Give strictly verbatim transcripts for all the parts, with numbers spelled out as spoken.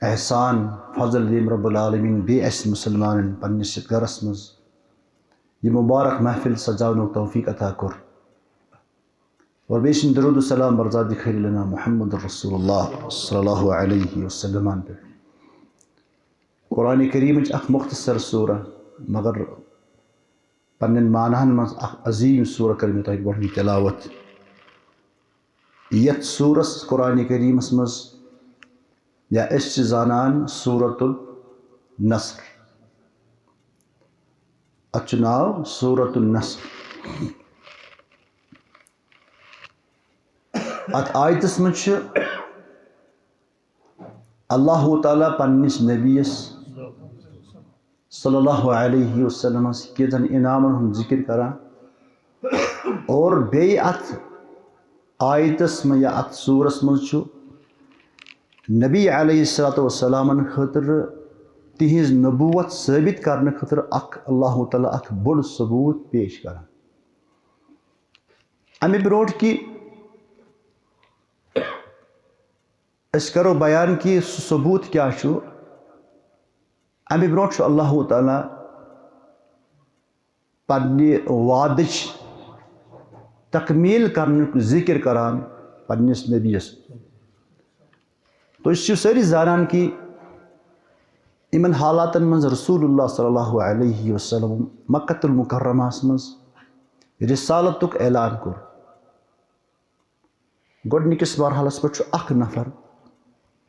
احسان، فضل، ییٚمۍ رب العالمین بیٚیہِ اَسہِ مُسلمانن پننِس یَتھ گرس منٛز یہِ مُبارک محفل سجاونُک توفیق عطا کوٚر۔ اور بیٚیہِ چھِن درود و سلام برزاد خلیلنا محمد رسول اللہ صلی اللہ علیہ وسلم پٮ۪ٹھ۔ قرآن کریمٕچ اکھ مختصر سورہ، مگر پننٮ۪ن معناہن منٛز اکھ عظیٖم سورہ کٔر مےٚ تۄہہِ گۄڈٕنِچ تلاوت۔ یتھ سورس قرآن کریمس منٛز، یا أسۍ چھِ زانان سورۃ النصر، اتھ چھُ ناو سورۃ النصر۔ اتھ آیتس منٛز چھُ اللہ تعالیٰ پننِس نبیَس صلی اللہ علیہ وسلمس کینٛژن انعامن ہُنٛد ذکر کران۔ اور بیٚیہِ اتھ آیتس منٛز یا اتھ سورس منٛز چھُ نبی علیہ الصلوۃ والسلامن خٲطرٕ تِہنٛز نبوت ثٲبت کرنہٕ خٲطرٕ اکھ اللہ تعالیٰ اکھ بوٚڑ ثبوت پیش کران۔ امہِ برونٛٹھ کہِ أسۍ کرو بیان کہِ سُہ ثبوت کیٛاہ چھُ، امہِ برونٛٹھ چھُ اللہ تعالیٰ پننہِ وعدٕچ تکمیٖل کرنُک ذکر کران پننِس نبیَس۔ تُہۍ چھِو سٲری زانان کہِ یِمن حالاتن منٛز رسول اللہ صلی اللہ علیہ وسلم مکۃ المکرمہس منٛز رسالتُک اعلان کوٚر۔ گۄڈٕنِکِس مرحلس پٮ۪ٹھ چھُ اکھ نفر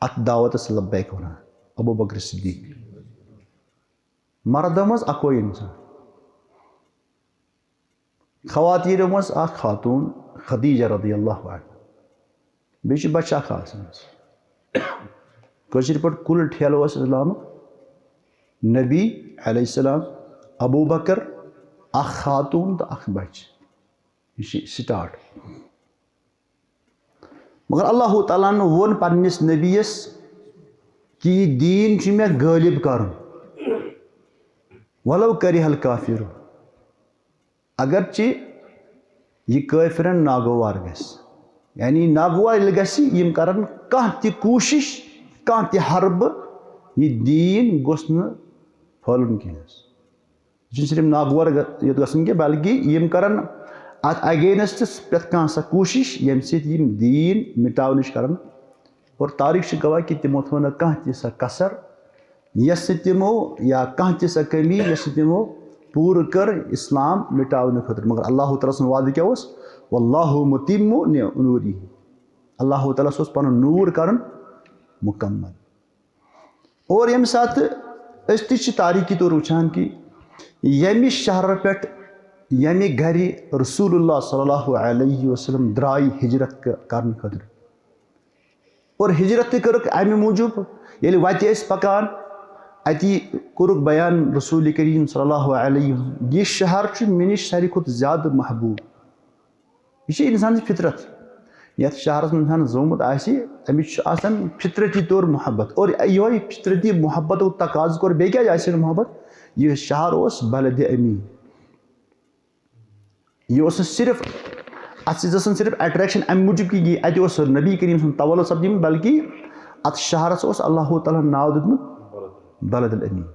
اتھ دعوتس لبیک ونان، ابو بکر صدیق۔ مردو منٛز اکوے انسان۔ خواتیٖنو منٛز اکھ خاتون خدیجہ رضی اللہ عنہا۔ بیٚیہِ چھُ بچہٕ اکھ آسان۔ کٲشِر پٲٹھۍ کُل ٹھیلہٕ اوس اسلامُک۔ نبی علیہ السلام، ابو بکر، اکھ خاتون تہٕ اکھ بچہٕ۔ یہِ چھُ start۔ مگر اللہ تعالیٰ ہن ووٚن پننِس نبیَس کہِ یہِ دیٖن چھُ مےٚ غٲلب کرُن، ولو کرہ الکافرون۔ اگرچہِ یہِ کٲفرن ناگوار گژھِ، یعنی ناگوار ییٚلہِ گژھِ، یِم کرن کانٛہہ تہِ کوٗشش، کانٛہہ تہِ حربہٕ، یہِ دیٖن گوٚژھ نہٕ پھٔہلُن کینٛہہ۔ یہِ چھُنہٕ صرف ناگوار گژھ-، یوت گژھُن کینٛہہ، بلکہِ یِم کرن اتھ against پرٛٮ۪تھ کانٛہہ سۄ کوٗشش، ییٚمہِ سۭتۍ یِم دیٖن مٹاونٕچ کرن۔ اور تاریخ چھِ گواہ کہِ تِمو تھٲو نہٕ کانٛہہ تہِ سۄ کسر، یۄس نہٕ تِمو، یا کانٛہہ تہِ سۄ کمی، یۄس نہٕ تِمو پوٗرٕ کٔر اسلام مٹاونہٕ خٲطرٕ۔ مگر اللہ تعالیٰ سُنٛد وعدٕ کیٛاہ اوس؟ واللہ متم نورہ۔ اللہ تعالیٰ ہس اوس پنُن نوٗر کرُن مکمل۔ اور ییٚمہِ ساتہٕ أسۍ تہِ چھِ تاریخی طور وٕچھان کہِ ییٚمہِ شہرٕ پٮ۪ٹھ، ییٚمہِ گرِ رسول اللہ صلی اللہ علیہ وسلم درٛاے ہجرت ک-، کرنہٕ خٲطرٕ، اور ہجرت تہِ کٔرٕکھ امہِ موٗجوٗب، ییٚلہِ وتہِ ٲسۍ پکان، اتی کوٚرُکھ بیان رسول کریم صلی اللہ علیہ وسلم، یہِ شہر چھُ مےٚ نِش ساروی کھۄتہٕ زیادٕ محبوب۔ یہِ چھِ انسان سٕنٛز فطرت۔ یتھ شہرس منٛز انسان زومُت آسہِ، أمِس چھُ آسان فطرتی طور محبت۔ اور یِہوٚے فطرتی محبتُک تقاضہٕ کوٚر، بیٚیہِ کیٛازِ آسہِ نہٕ محبت؟ یہِ شہر اوس بلدِ امیٖن۔ یہِ اوس نہٕ صرف، اتھ سۭتۍ ٲس نہٕ صرف attraction امہِ موٗجوٗب کہِ یہِ اتہِ اوس نبی کریم سُنٛد تولد سپدیمُت، بلکہِ اتھ شہرس اوس اللہ تعالیٰ ہن ناو دیُتمُت بلد الامیٖن۔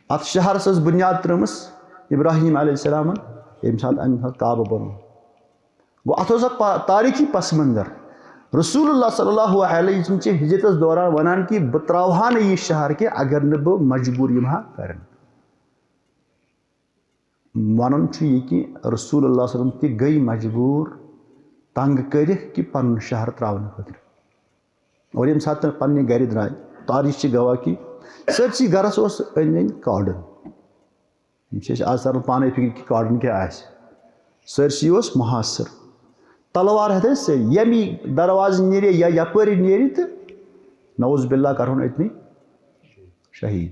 اتھ شہرس ٲس بنیاد ترٲومٕژ ابراہیم علیہ السلامن، ییٚمہِ ساتہٕ امہِ ساتہٕ کعبہٕ بنوو۔ گوٚو، اتھ اوس اکھ پا-، تاریخی پس منظر۔ رسول اللہ صلی اللہ علیہ وسلم چھِ ہجرتس دوران ونان کہِ بہٕ تراوہا نہٕ یہِ شہر کینٛہہ اگر نہٕ بہٕ مجبوٗر یِمہٕ ہا کرنہٕ۔ ونُن چھُ یہِ کہِ رسول اللہ صلی اللہ علیہ وسلم تہِ گٔے مجبوٗر، تنگ کٔرِکھ کہِ پنُن شہر تراونہٕ خٲطرٕ۔ اور ییٚمہِ ساتہٕ تِم پننہِ گرِ درٛاے، تاریخ چھِ گواہ کہِ سٲرسٕے گرس اوس أنٛدۍ أنٛدۍ کارڈن۔ یِم چھِ أسۍ آز تران پانے فکرِ کہِ کارڈن کیٛاہ آسہِ۔ سٲرسٕے اوس محاصر۔ تلوار ہٮ۪تھ ٲسۍ سٲری، ییٚمی دروازٕ نیرِ یا یپٲرۍ نیرِ تہٕ نعوذ باللہ کرہون أتنٕے شہیٖد۔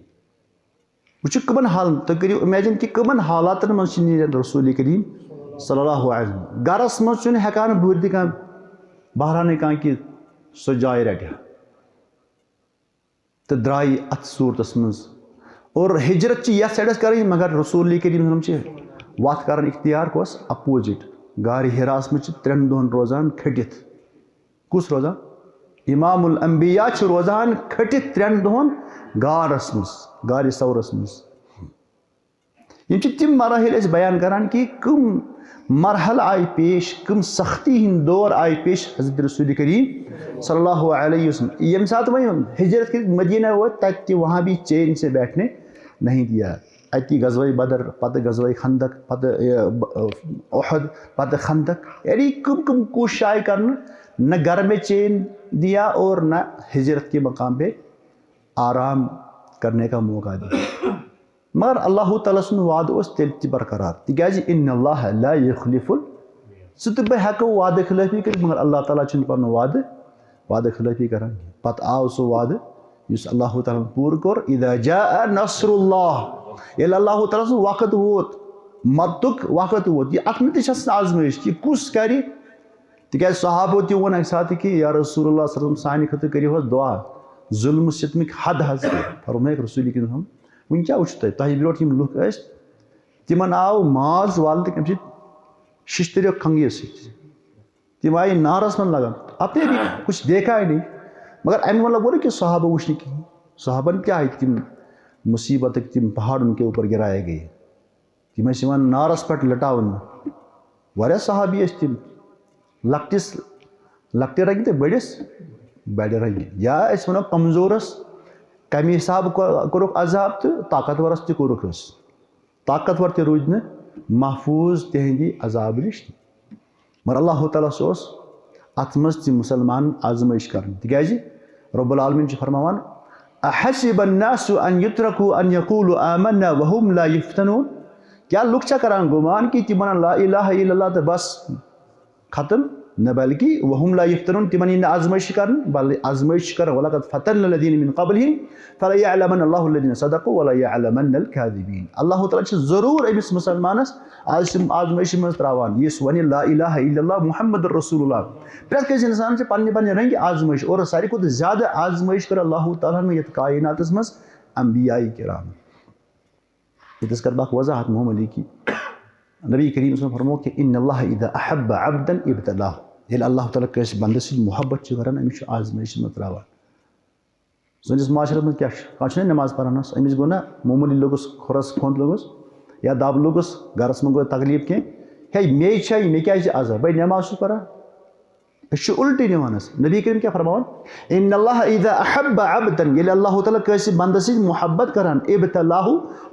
وٕچھِو کٕمن حالن، تُہۍ کٔرِو imagine کہِ کٕمن حالاتن منٛز چھِ نیران رسول کریم صلی اللہ علیہ وسلم۔ گرس منٛز چھُنہٕ ہٮ۪کان بہرِ تہِ کانٛہہ، بہرانٕے کانٛہہ کہِ سۄ جاے رٹہِ ہا۔ تہٕ درٛاے اتھ صوٗرتس منٛز۔ اور ہجرت چھِ یتھ سایڈس کرٕنۍ، مگر رسول کریم صلی اللہ علیہ وسلم چھِ وتھ کران اختیار کۄس؟ Opposite۔ غارِ حراہس منٛز چھِ ترٛٮ۪ن دۄہن روزان کھٔٹِتھ۔ کُس روزان؟ امام الانبیاء چھُ روزان کھٔٹِتھ ترٛٮ۪ن دۄہن غارس منٛز، غارِ ثورس منٛز۔ یِم چھِ تِم مراحل اَسہِ بیان کران کہِ کٕم مرحلہٕ آیہِ پیش، کٕم سختی ہٕنٛدۍ دور آیہِ پیش حضرت رسول کریم صلی اللہ علیہ وسلم۔ ییٚمہِ ساتہٕ وۄنۍ ہجرت کٔرِتھ مدینہ وٲتۍ، تَتہِ تہِ وہاں بھی چین سے بیٹھنے نہیں دیا۔ اَتہِ غزوہ بدر، پتہٕ غزوہ خندق، پتہٕ، یہِ، ب-، احد، پتہٕ خندق۔ یعنی کٕم کٕم کوٗشش آیہِ کرنہٕ، نہ گھر میں چین دیا اور نہ ہجرت کے مقام پہ آرام کرنے کا موقع دیا۔ مگر اللہ تعالیٰ سُنٛد وعدٕ اوس تیٚلہِ تہِ برقرار، تِکیٛازِ ان اللہ لا یخلف ال-، ژٕ تہٕ بہٕ ہٮ۪کو وعدٕ خلٲفی کٔرِتھ، مگر اللہ تعالیٰ چھُنہٕ پنُن وعدٕ، وعدٕ خلٲفی کران کینٛہہ۔ پتہٕ آو سُہ وعدٕ یُس اللہ تعالیٰ ہن پوٗرٕ کوٚر، اذا جاء نصر اللہ، ییٚلہِ اللہ تعالیٰ سُنٛد وقت ووت، مدتُک وقت ووت۔ یہِ اتھ منٛز تہِ چھِ آسان آزمٲیش کہِ کُس کرِ، تِکیٛازِ صحابو تہِ ووٚن اَکہِ ساتہٕ کہِ یا رسول اللہ صلی اللہ علیہ وسلم، سانہِ خٲطرٕ کٔرِو حظ دعا، ظلم و ستمٕکۍ حد حظ کٔرِو۔ فرمٲیکھ رسول کریم صلی اللہ علیہ وسلم، وٕنہِ کیٛاہ وٕچھِو تۄہہِ، تۄہہِ برونٛٹھ یِم لُکھ ٲسۍ، تِمن آو ماز والنہٕ تہٕ کَمہِ سۭتۍ؟ ششتٕرِ کھنٛگہٕ سۭتۍ۔ تِم آیہِ نارس منٛز لگان، اپنے بھی کچھ دیکھا ہی نہیں۔ مگر اَمہِ وَلہٕ گوٚو نہٕ کہِ صحابہٕ وٕچھ نہٕ کِہیٖنۍ۔ صحابن کیٛاہ آیہِ تِم مصیبتٕکۍ، تِم پہاڑن کے اوپر گرائے گئے۔ تِم ٲسۍ یِوان نارس پٮ۪ٹھ لٹاونہٕ۔ واریاہ صحابی ٲسۍ تِم، لۄکٹِس، لۄکٹہِ رنگہِ تہٕ بٔڑِس، بڑِ رنگہِ۔ یا أسۍ وَنو کمزورس کمہِ حسابہٕ کو-، کوٚرُکھ عذاب تہٕ طاقتورس تہِ کوٚرُکھ حظ۔ طاقتور تہِ روٗدۍ نہٕ محفوظ تِہنٛدِ عذابہٕ نِش۔ مگر اللہ تعالیٰ ہس اوس اتھ منٛز تہِ مسلمان آزمٲیش کران، تِکیٛازِ رب العالمین چھُ فرماوان، احسب الناس ان يتركوا ان يقولوا آمنا وهم لا يفتنون؟ کیٛاہ لُکھ چھا کران گُمان کہِ تِم ونن لا الہ الا اللہ تہٕ بس ختم؟ نہ، بلکہ وهم لا يفتنون، تِمن یی نہٕ آزمٲیش کرنہٕ، بلکہ آزمٲیش چھِ کران، ولقد فتنا الذين من قبلهم فليعلمن الله الذين صدقوا وليعلمن الكاذبين۔ اللہ تعالیٰ چھُ ضروٗر أمِس مسلمانس آز چھِ آزمٲیشہِ منٛز ترٛاوان، یُس وَنہِ لا الہ الا اللہ محمد رسول اللہ۔ پرٛٮ۪تھ کٲنٛسہِ اِنسانَس چھِ پننہِ پننہِ رنگہِ آزمٲیش، اور ساروی کھۄتہٕ زیادٕ آزمٲیش کٔر اللہ تعالیٰ ہن یَتھ کائناتَس منٛز انبیاء کرام۔ ییٚتٮ۪س کَرٕ بہٕ اَکھ وضاحت معموٗلی کہِ نبی کریم صلی اللہ علیہ وسلم فرموو کہِ ان اللہ اذا احب عبدا ابتلاه، ییٚلہِ اللہ تعالیٰ کٲنٛسہِ بندَس سۭتۍ محبت چھُ کران، أمِس چھُ آزمٲیشہِ منٛز ترٛاوان۔ سٲنِس معاشرس منٛز کیٛاہ چھُ؟ کانٛہہ چھُنہ نٮ۪ماز پران حظ، أمِس گوٚو نہ معموٗلی لوٚگُس کھۄرس کھۄنٛد لوٚگُس یا دب لوٚگُس، گرس منٛز گوٚو تکلیٖف کینٛہہ، ہے مے چھا یہِ، مےٚ کیٛازِ چھِ عذاب؟ بھائی نٮ۪ماز چھُس پران۔ أسۍ چھِ اُلٹی نِوان حظ۔ نبی کریم کیٛاہ فرماوان؟ ان اللہ اذا احب عبدا، ییٚلہِ اللہ تعالیٰ کٲنٛسہِ بندس سۭتۍ محبت کران، ابتلاه،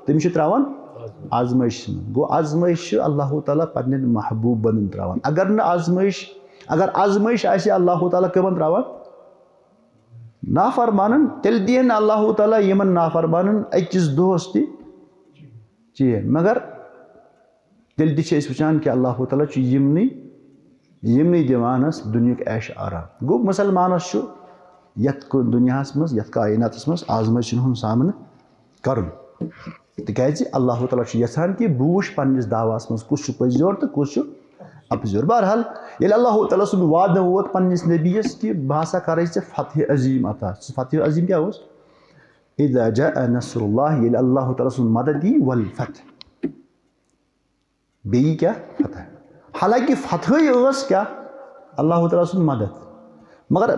تٔمِس چھُ ترٛاوان آزمٲیشہِ منٛز۔ گوٚو آزمٲیش چھِ اللہ تعالیٰ پننٮ۪ن محبوب بندن ترٛاوان۔ اگر نہٕ آزمٲیش، اگر آزمٲیش آسہِ اللہ تعالیٰ کٕمن ترٛاوان؟ نافرمانن، تیٚلہِ دِیہِ نہٕ اللہ تعالیٰ یِمن نافرمانن أکِس دۄہس تہِ چین۔ مگر تیٚلہِ تہِ چھِ أسۍ وٕچھان کہِ اللہ تعالیٰ چھُ یِمنٕے، یِمنٕے دِوان حظ دُنیُک عیش آرام۔ گوٚو مُسلمانس چھُ یَتھ کُ-، دُنیاہس منٛز، یَتھ کائناتس منٛز آزمٲیشن ہُنٛد سامنہٕ کرُن۔ تِکیٛازِ اللہ تعالیٰ چھُ یژھان کہِ بہٕ وٕچھٕ پننِس دعواہس منٛز کُس چھُ پٔزۍ یور تہٕ کُس چھُ اَپزیور۔ بہرحال، ییٚلہِ اللہ تعالیٰ سُنٛد وعدٕ ووت پننِس نبیَس کہِ بہٕ ہسا کرے ژےٚ فتح عظیٖم عطا۔ سُہ فتح عظیٖم کیٛاہ اوس؟ اذا جاء نصر اللہ، ییٚلہِ اللہ تعالیٰ سُنٛد مدد یی، والفتح، بیٚیہِ کیٛاہ؟ فتح۔ حالانکہ فتحٕے ٲس کیٛاہ؟ اللہ تعالیٰ سُنٛد مدد۔ مگر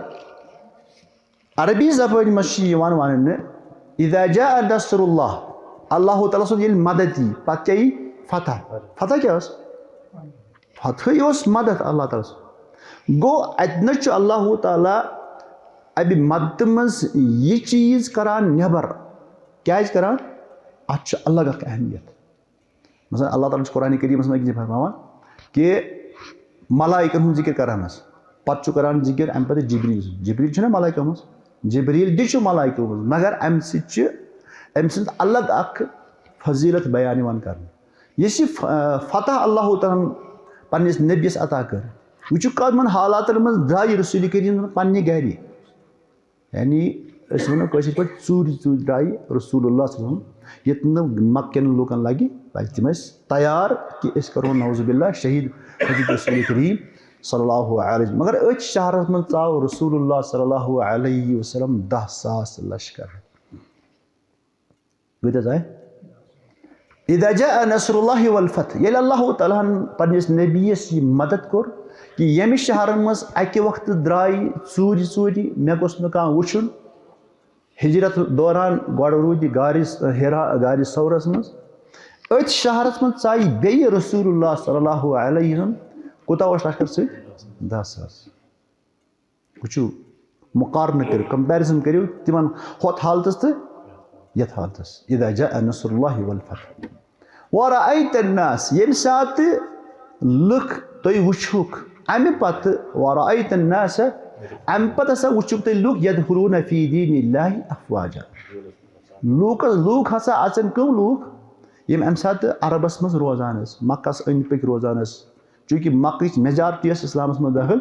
عربی زبٲنۍ منٛز چھِ یِوان وننہٕ، اذا جاء نصر اللہ، اللہ تعالیٰ سُنٛد ییٚلہِ مدد یی، پتہٕ کیٛاہ یی؟ فتح۔ فتح کیٛاہ ٲس؟ فتحٕے اوس مدد اللہ تعالیٰ سُنٛد۔ گوٚو، اتہِ نہ چھُ اللہ تعالیٰ امہِ مدتہٕ منٛز یہِ چیٖز کران نٮ۪بر۔ کیٛازِ کران؟ اتھ چھُ الگ اکھ اہمیت۔ مثلاً، اللہ تعالیٰ چھُ قرآن کریٖمس منٛز أکِس جایہِ فرماوان کہِ ملائکن ہُنٛد ذکر کران حظ۔ پتہٕ چھُ کران ذکر امہِ پتہٕ جبریٖل سُنٛد۔ جبریٖل چھُنہ ملائکو منٛز؟ جبریٖل تہِ چھُ ملائکو منٛز، مگر امہِ سۭتۍ چھِ، أمۍ سٕنٛز الگ اکھ فضیلت بیان یِوان کرنہٕ۔ یُس یہِ ف-، فتح اللہ تعالیٰ ہن پننِس نبیَس عطا کٔر، وٕچھِو کمن حالاتن منٛز درٛایہِ رسول کریم پننہِ گرِ۔ یعنی أسۍ وَنو کٲشِر پٲٹھۍ، ژوٗرِ ژوٗرِ درٛایہِ رسول اللہ صلی اللہ علیہ وسلم، ییٚتہِ نہٕ مکہٕ کٮ۪ن لوٗکن لگہِ پَے۔ تِم ٲسۍ تیار کہِ أسۍ کرو نعوذ باللہ شہید حضرت رسول کریم صلی اللہ علیہ وسلم۔ مگر أتھۍ شہرس منٛز ژاو رسول اللہ صلی اللہ علیہ وسلم دَہ ساس لشکر۔ کۭتیاہ ژاے؟ اذا جاء نصر اللہ والفتح، ییٚلہِ اللہ تعالیٰ ہن پننِس نبیَس یہِ مدد کوٚر، کہِ ییٚمہِ شہرٕ منٛز اَکہِ وقتہٕ درٛایہِ ژوٗرِ ژوٗرِ، مےٚ گوٚژھ نہٕ کانٛہہ وٕچھُن۔ ہجرت دوران گۄڈٕ روٗدۍ غارِ حرا، غارِ ثورس منٛز۔ أتھۍ شہرس منٛز ژایہِ بیٚیہِ رسول اللہ صلی اللہ علیہ وسلم۔ کوٗتاہ اوس لشکر سۭتۍ؟ دَہ ساس۔ وٕچھِو، مقارنہٕ کٔرِو، comparison کٔرِو تِمن ہۄتھ حالتس تہٕ یتھ حالتس۔ اذا جاء نصر اللہ والفتح ورأيت الناس، ییٚمہِ ساتہٕ لُکھ تُہۍ وٕچھوُکھ، امہِ پتہٕ ورأيت الناس، امہِ پتہٕ ہسا وٕچھوُکھ تُہۍ لُکھ يدخلون في دين الله أفواجا۔ لوٗکس، لوٗکھ ہسا اژن کٕم لوٗکھ؟ یِم امہِ ساتہٕ عربس منٛز روزان ٲسۍ، مکس أنٛدۍ پٔکۍ روزان ٲسۍ۔ چونکہ مکٕچ majority ٲس اسلامس منٛز دٲخل،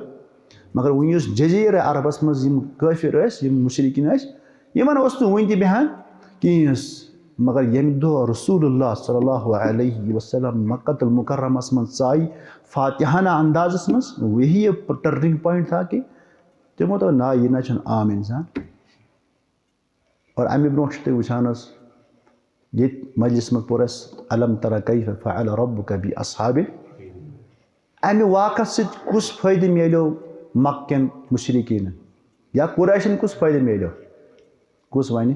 مگر وۄنۍ یُس جزیرہ عربس منٛز یِم کٲفر ٲسۍ، یِم مشرکین ٲسۍ، یِمن اوس نہٕ وُنہِ تہِ بیہان کِہیٖنۍ۔ مگر ییٚمہِ دۄہ رسول اللہ صلی اللہ علیہ وسلم مکۃ المکرمس منٛز ژایہِ فاتحانہ اندازس منٛز، وہی turning point تھا کہ تِمو دوٚپ، نہ، یہِ نہ چھُنہٕ عام انسان۔ اور امہِ برونٛہہ چھِ تُہۍ وٕچھان حظ، ییٚتہِ مجلس منٛز پوٚر اَسہِ، الم تر کیف فعل ربک باصحاب الفیل۔ امہِ واقعس سۭتۍ کُس فٲیدٕ میلیو مکہ کٮ۪ن مشرکیٖنن یا قریشن؟ کُس فٲیدٕ میلیو؟ کُس ونہِ؟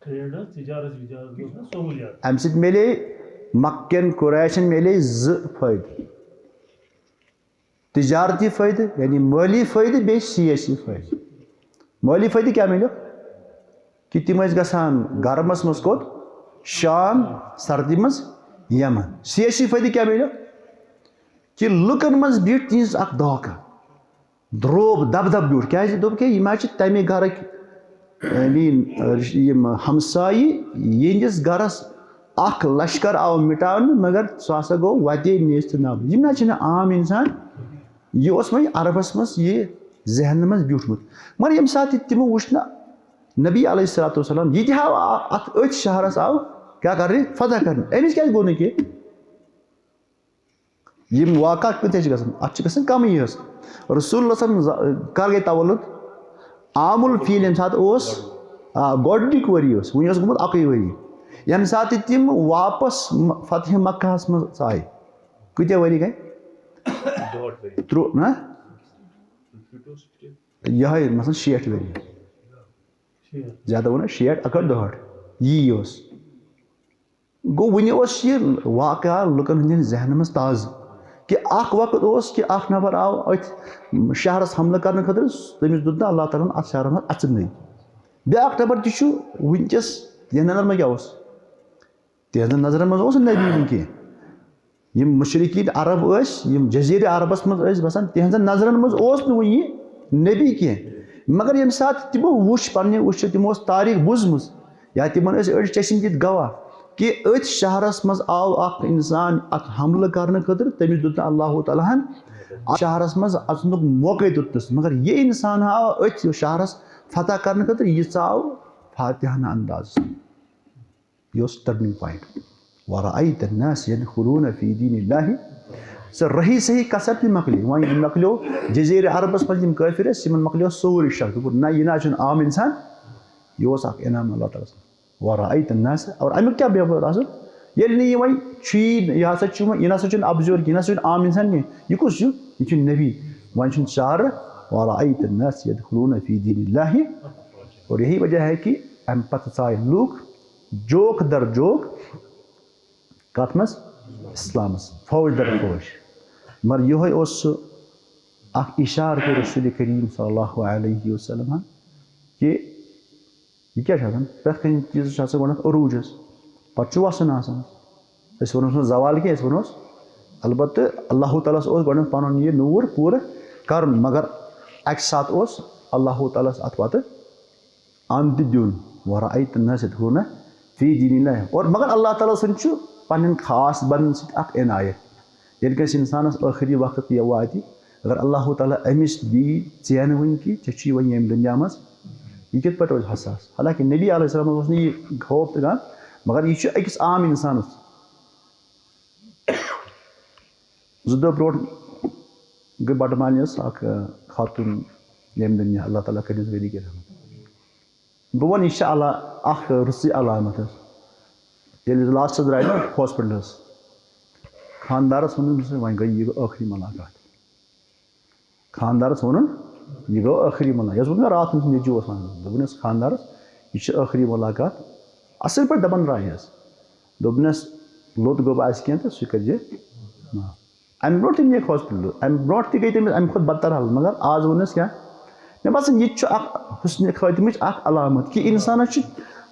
ٹریڈ حظ، تجارت وجارت گوٚژھ نا سہوٗلیت۔ امہِ سۭتۍ میلے مکہ کٮ۪ن قریشن میلے زٕ فٲیدٕ۔ تجارتی فٲیدٕ، یعنی مٲلی فٲیدٕ، بیٚیہِ سیٲسی فٲیدٕ۔ مٲلی فٲیدٕ کیٛاہ میلیو؟ کہِ تِم ٲسۍ گژھان گرمس منٛز کوٚت؟ شام، سردی منٛز یمن۔ سیٲسی فٲیدٕ کیٛاہ میلیو؟ کہِ لُکن منٛز بیٖٹھ تِہنٛز اکھ دھوکہ، دروب، دبدب بیوٗٹھ۔ کیٛازِ؟ دوٚپ کہِ یِم حظ چھِ تمہِ گرٕکۍ، یعنی یِم ہمسایہِ، یِہنٛدِس گرس اکھ لشکر آو مٹاونہٕ، مگر سُہ ہسا گوٚو وتے نیست نابود۔ یِم نہ چھِنہٕ عام انسان۔ یہِ اوس وۄنۍ عربس منٛز یہِ ذہنہٕ منٛز بیوٗٹھمُت۔ مگر ییٚمہِ ساتہٕ تہِ تِمو وٕچھ نہ نبی علیہ الصلوۃ والسلام، یہِ تہِ ہاو آ-، اتھ أتھۍ شہرس آو کیٛاہ کرنہِ؟ فتح کرنہِ۔ أمِس کیٛازِ گوٚو نہٕ کینٛہہ؟ یِم واقعہ کۭتیاہ چھِ گژھان؟ اتھ چھِ گژھان کمٕے یٲژ۔ رسول اللہ صلی اللہ علیہ وسلم ز-، کر گٔے تولد؟ عام الفیل ییٚمہِ ساتہٕ اوس، آ، گۄڈٕنیُک ؤری اوس، وُنہِ اوس گوٚمُت اَکُے ؤری۔ ییٚمہِ ساتہٕ تِم واپس م-، فتح مکہس منٛز ژاے، کۭتیاہ ؤری گٔے؟ ڈۄڈ ؤری۔ ترٛۆ-، نہ؟ Fifty to sixty. یِہوٚے مثلاً شیٹھ ؤری۔ شیٹھ۔ زیادٕ ووٚن نہ، شیٹھ اگر ڈۄڈ، یی اوس۔ گوٚو، وُنہِ اوس یہِ واقعہ لُکن ہٕنٛدٮ۪ن ذہنن منٛز تازٕ کہِ اکھ وقت اوس کہِ اکھ نفر آو أتھۍ شہرس حملہٕ کرنہٕ خٲطرٕ، تٔمِس دیُت نہٕ اللہ تعالیٰ ہن اتھ شہرس منٛز اژنٕے۔ بیٛاکھ نفر تہِ چھُ وُنکیٚس، یتھ نظرن منٛز کیٛاہ اوس؟ تِہنٛزن نظرن منٛز اوس نہٕ نبی وُنہِ کینٛہہ۔ یِم مشرکین عرب ٲسۍ، یِم جزیرِ عربس منٛز ٲسۍ بسان، تِہنٛزن نظرن منٛز اوس نہٕ وُنہِ یہِ نبی کینٛہہ۔ مگر ییٚمہِ ساتہٕ تِمو وُچھ، پننہِ وٕچھ، تِمو ٲس تاریخ بوٗزمٕژ، یا تِمن ٲسۍ أڑۍ چٔچھمٕتۍ گواہ کہِ أتھۍ شہرس منٛز آو اکھ انسان اتھ حملہٕ کرنہٕ خٲطرٕ، تٔمِس دیُت نہٕ اللہ تعالیٰ ہن اتھ شہرس منٛز اژنُک موقعے دیُتنس، مگر یہِ انسان آو أتھۍ شہرس فتح کرنہٕ خٲطرٕ، یہِ ژاو فاتحانہ انداز۔ یہِ اوس turning point۔ ورأيت الناس يدخلون في دين الله۔ سۄ رہی صحیح کثر تہِ مۄکلے۔ وۄنۍ یِم مۄکلیو جزیرِ عربس منٛز یِم کٲفر ٲسۍ، یِمن مۄکلیو سورُے شک۔ دوٚپُکھ، نہ، یہِ نہ حظ چھُنہٕ عام انسان، یہِ اوس اکھ انعام اللہ تعالیٰ سُنٛد۔ ورأيت الناس، اور امیُک کیٛاہ بہبود آسُن؟ ییٚلہِ نہٕ یہِ وۄنۍ چھُیی، یہِ ہسا چھُ وۄنۍ، یہِ نہ سا چھُنہٕ ابزور، یہِ نہ سا چھُنہٕ عام انسان کینٛہہ۔ یہِ کُس چھُ؟ یہِ چھُ نبی۔ وۄنۍ چھُنہٕ چارٕ۔ ورأيت الناس يدخلون في دين الله۔ اور یہی وجہ ہے کہ امہِ پتہٕ ژاے لوٗکھ جوک در جوک۔ کتھ منٛز؟ اسلامس۔ فوج در فوج۔ مگر یہوے اوس سُہ اکھ اشارٕ کہِ رسول کریم صلی اللہ علیہ وسلم ہن کہِ یہِ کیٛاہ چھُ آسان؟ پرٛٮ۪تھ کُنہِ چیٖزس چھُ آسان گۄڈٕنٮ۪تھ عروٗج حظ، پتہٕ چھُ وسُن آسان۔ أسۍ ونو نہٕ زوال کینٛہہ، أسۍ ونوس البتہٕ اللہ تعالیٰ ہس اوس گۄڈٕنٮ۪تھ پنُن یہِ نوٗر پوٗرٕ کرُن، مگر اکہِ ساتہٕ اوس اللہ تعالیٰ ہس اتھ پتہٕ ان تہِ دیُن۔ ورأيت الناس يدخلون في دين الله۔ اور مگر اللہ تعالیٰ سُنٛد چھُ پنٕنٮ۪ن خاص بندن سۭتۍ اکھ عنایت۔ ییٚلہِ کٲنٛسہِ انسانس ٲخری وقت یہِ واتہِ، اگر اللہ تعالیٰ أمِس دی ژینہٕ وٕنہِ کہِ ژےٚ چھُے وۄنۍ ییٚمہِ دُنیا منٛز، یہِ کِتھ پٲٹھۍ روزِ حساس؟ حالانکہِ نبی علیہ السلام اوس نہٕ یہِ خوف تہِ کانٛہہ، مگر یہِ چھُ أکِس عام انسانس۔ زٕ دۄہ برونٛٹھ گٔے بَٹہٕ مالیُس اَکھ، آ، خاتوٗن ییٚمہِ دُنیا، اللہ تعالیٰ کٔرِنَس غریٖقِ رحمت۔ بہٕ وَنہٕ، یہِ چھِ علا-، اَکھ رٕژٕے علامت حظ۔ ییٚلہِ لاسٹَس درٛاے نہ ہاسپِٹلَس، خاندارس ووٚنُن، دوٚپنس، "وۄنۍ گٔے، یہِ گٔے ٲخری مُلاقات۔" خاندارس ووٚنُن، "یہِ گوٚو ٲخری مُلاقات۔" یۄس ووٚن مےٚ راتھ، أمۍ سُنٛد نیٚچوٗ اوس وَنان، دوٚپُن، "یۄس خاندارس، یہِ چھِ ٲخری مُلاقات۔" اَصٕل پٲٹھۍ دَپان درٛاے حظ۔ دوٚپنَس، "لوٚت گوٚو آسہِ کینٛہہ تہٕ سُہ کٔرۍزِ معاف۔" اَمہِ برونٛٹھ تہِ نِیَکھ ہاسپِٹل، اَمہِ برونٛٹھ تہِ گٔے تٔمِس اَمہِ کھۄتہٕ بدتر حالت، مگر آز ووٚنُس کیٛاہ؟ مےٚ باسان، یہِ تہِ چھُ اَکھ حُسنِ خٲتمٕچ اَکھ علامت کہِ اِنسانَس چھِ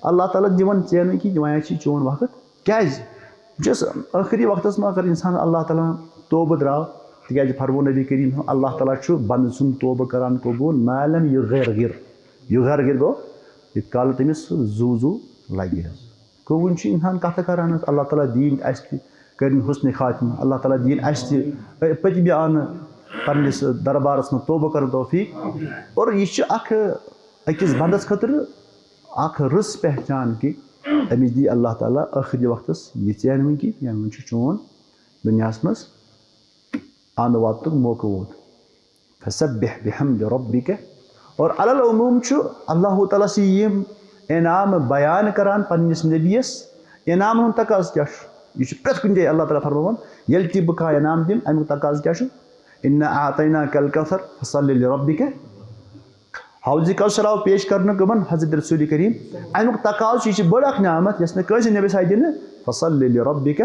اللہ تعالیٰ دِوان ژینہٕ کہِ وۄنۍ چھِ چون وقت۔ کیٛازِ؟ وٕچھ حظ، ٲخری وقتَس منٛز اگر اِنسان اللہ تعالیٰ ہَن توبہٕ درٛاو، تِکیٛازِ فرموو نبی کریم صلی اللہ علیہ وسلم، "اللہ تعالیٰ چھُ بنٛدٕ سُنٛد توبہٕ کران قبوٗل، ما لم یغرغر۔" یغرغر گوٚو، ییٚتہِ کالہٕ تٔمِس سُہ زُو زُو لگہِ حظ۔ گوٚو وٕنہِ چھُ اِنسان کَتھٕ کران حظ، اللہ تعالیٰ دِیِن اَسہِ تہِ کٔرِن حُسنِ خاتمہ، اللہ تعالیٰ دِیِن اَسہِ تہِ پٔتمہِ اَنہٕ پنٛنِس دربارَس منٛز توبہٕ کرنُک توفیٖق۔ اور یہِ چھُ اَکھ أکِس بنٛدَس خٲطرٕ اَکھ رٕژ پہچان کہِ أمِس دی اللہ تعالیٰ ٲخری وقتَس یہِ ژینہٕ وٕنہِ کہِ یا وٕنہِ چھُ چون دُنیاہَس منٛز اَنٛد واتنُک موقعہٕ ووت۔ فسبح بحمد ربک۔ اور علی العموم چھُ اللہ تعالیٰ سٕے یِم انعام بیان کران پننِس نبیَس۔ انعامن ہُنٛد تقاضہٕ کیٛاہ چھُ؟ یہِ چھُ پرٛٮ۪تھ کُنہِ جایہِ اللہ تعالیٰ فرماوان، ییٚلہِ تہِ بہٕ کانٛہہ انعام دِمہٕ، اَمیُک تقاضہٕ کیٛاہ چھُ؟ انا اعطیناک الکوثر فصل لربک۔ حوض کوثر آو پیش کرنہٕ کٕمن؟ حضرت رسول کریم۔ اَمیُک تقاضہٕ چھُ، یہِ چھِ بٔڑ اکھ نعمت، یۄس نہٕ کٲنٛسہِ نبی ساتھ دِنہٕ۔ فصل لربک۔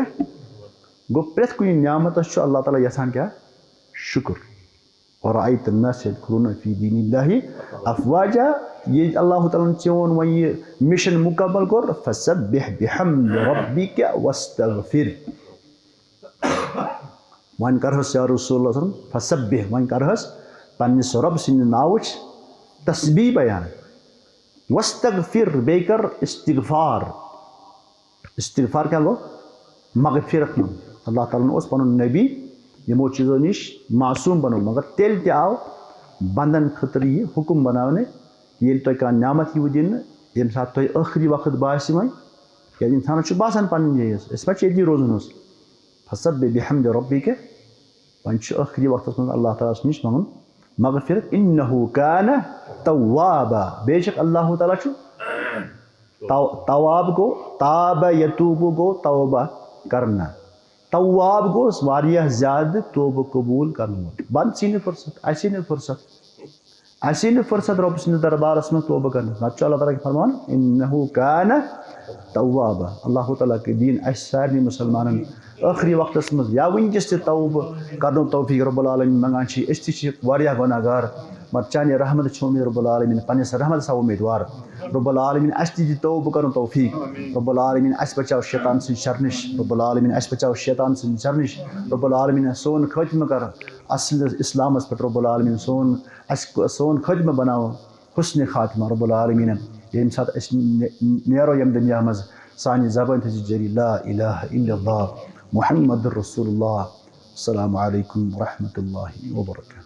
گوٚو، پرٛٮ۪تھ کُنہِ نعمتس چھُ اللہ تعالیٰ یژھان کیٛاہ؟ شُکر۔ ورأیت الناس یدخلون فی دین اللہ افواجا۔ ییٚلہِ اللہ تعالیٰ ہن چون وۄنۍ یہِ مِشن مُکمل کوٚر، فسبح بحمد ربک واستغفر۔ وۄنۍ کر حظ یا رسول اللہ صلی اللہ علیہ وسلم، فسبح، وۄنۍ کر حظ پننِس رب سٕنٛدِ ناوٕچ تسبیح بیان۔ واستغفر، بیٚیہِ کر استغفار۔ استغفار کیٛاہ گوٚو؟ مغفرت منٛگ۔ اللہ تعالیٰ ہن اوس پنُن نبی یِمو چیٖزو نِش معصوم بنوو، مگر تیٚلہِ تہِ آو بندن خٲطرٕ یہِ حُکم بناونہٕ، ییٚلہِ تۄہہِ کانٛہہ نعمت یِیوٕ دِنہٕ، ییٚمہِ ساتہٕ تۄہہِ ٲخری وقت باسہِ وۄنۍ، کیٛازِ اِنسانَس چھُ باسان پنٕنۍ جایہِ، أسۍ ما چھِ ییٚتی روزُن اوس۔ فسبح بحمد ربک، وۄنۍ چھُ ٲخری وقتَس منٛز اللہ تعالیٰ ہَس نِش منٛگُن مغفرت، انہ کان توابا، بے شک اللہ تعالیٰ چھُ تو-، تواب گوٚو، تاب یتوب گوٚو توبہ کرنا، تواب گوٚو واریاہ زیادٕ توبہٕ قبوٗل کرن وول۔ بنٛدٕ ژھٕنہِ فرصت، اَسہِ ژھٕنہِ فرصت۔ اَسہِ یی نہٕ فرصت رۄب سٕنٛدِس دربارس منٛز توبہٕ کرنس، نتہٕ چھُ اللہ تعالیٰ ہن فرمان، انہ کان توابا۔ اللہ تعالیٰ کٔرِنۍ اَسہِ سارنٕے مسلمانن ٲخری وقتس منٛز یا وٕنکیٚس تہِ توبہٕ کرنُک توفیٖق۔ رب العالمین منٛگان چھِ، أسۍ تہِ چھِ واریاہ گۄناہ گار، مگر چانہِ رحمتہٕ چھِ اُمید رب العالمین، پننِس رحمتس ہاو اُمیدوار۔ رب العالمین اَسہِ تہِ دِ توبہٕ کرنُک توفیٖق۔ رب العالمین اَسہِ بچاو شیطان سٕنٛدِ شرٕ نِش۔ رب العالمین اَسہِ بچاو شیطان سٕنٛدِ شرٕ نِش۔ رب العالمین سون خٲتمہٕ کر اصل اسلامس پٮ۪ٹھ رب العالمین۔ سون، اسہِ سون خٲتمہٕ بناو حسن خاتمہ رب العالمین۔ ییٚمہِ ساتہٕ أسۍ نے-، نیرو ییٚمہِ دُنیا منٛز، سانہِ زبٲنۍ تھٲیزِ جٲری لا الہ الا اللہ محمد رسول اللہ۔ السلام علیکم ورحمۃ اللہ وبرکاتہ۔